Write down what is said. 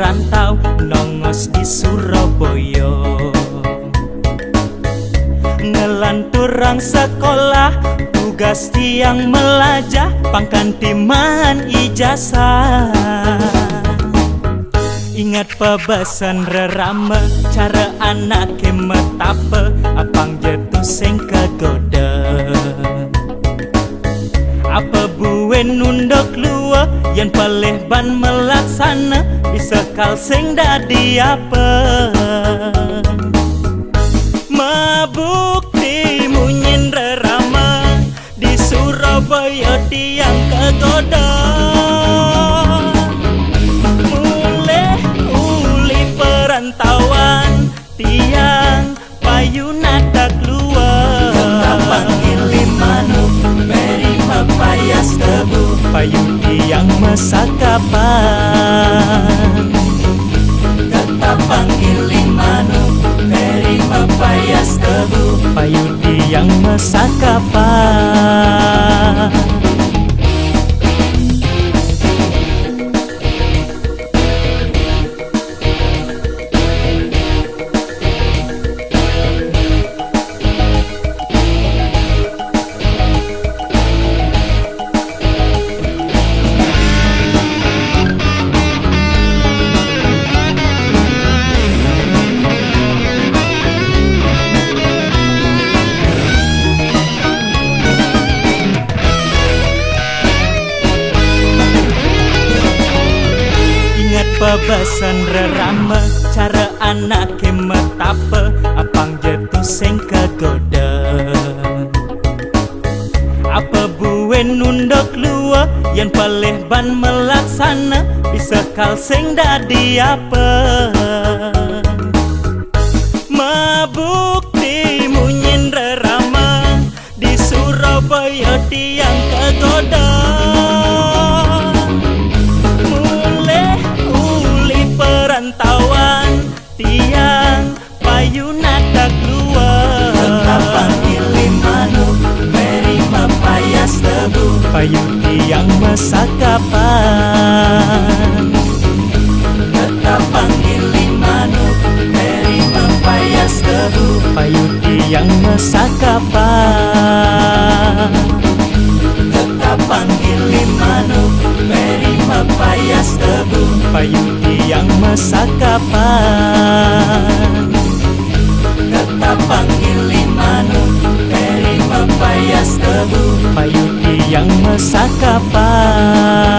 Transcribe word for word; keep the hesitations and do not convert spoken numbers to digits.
Rantau nongos di Surabaya. Ngelanturang sekolah, tugas tiang melajah, pangkan timan ijazah. Ingat pebesan rerama, cara anake metape, apang jetu sing kegoda. Apa buen nunduk lua, yang palih ban melaksana, bisa kal sing dadi apa. Mabukti munyin rerama, di Surabaya tiang kegoda. Mulih uli perantauan, tiang payu natak lua. Tetap panggil manuk, beri papayas tebu. Payu tiang mesakapan. Tetap panggil manuk, beri papayas tebu. Payu tiang mesakapan. Ingat pebesan rerama, cara anake metape, apang jetu sing kegoda. Apa buen nunduk lua, yang palih ban melaksana, bisa kal sing dadi apa. Mabukti munyin rerama, di Surabaya tiang kegoda. Mulih uli perantauan, tiang payu natak lua. Tetap panggil manuk, beri papayas tebu. Payu tiang mesakapan. Tetap panggil manuk, beri papayas tebu. Payu tiang mesakapan. Tetap panggil manuk, beri papayas tebu. Payu tiang mesakapan. Tetap panggil manuk, beri papayas tebu. Payu tiang mesakapan.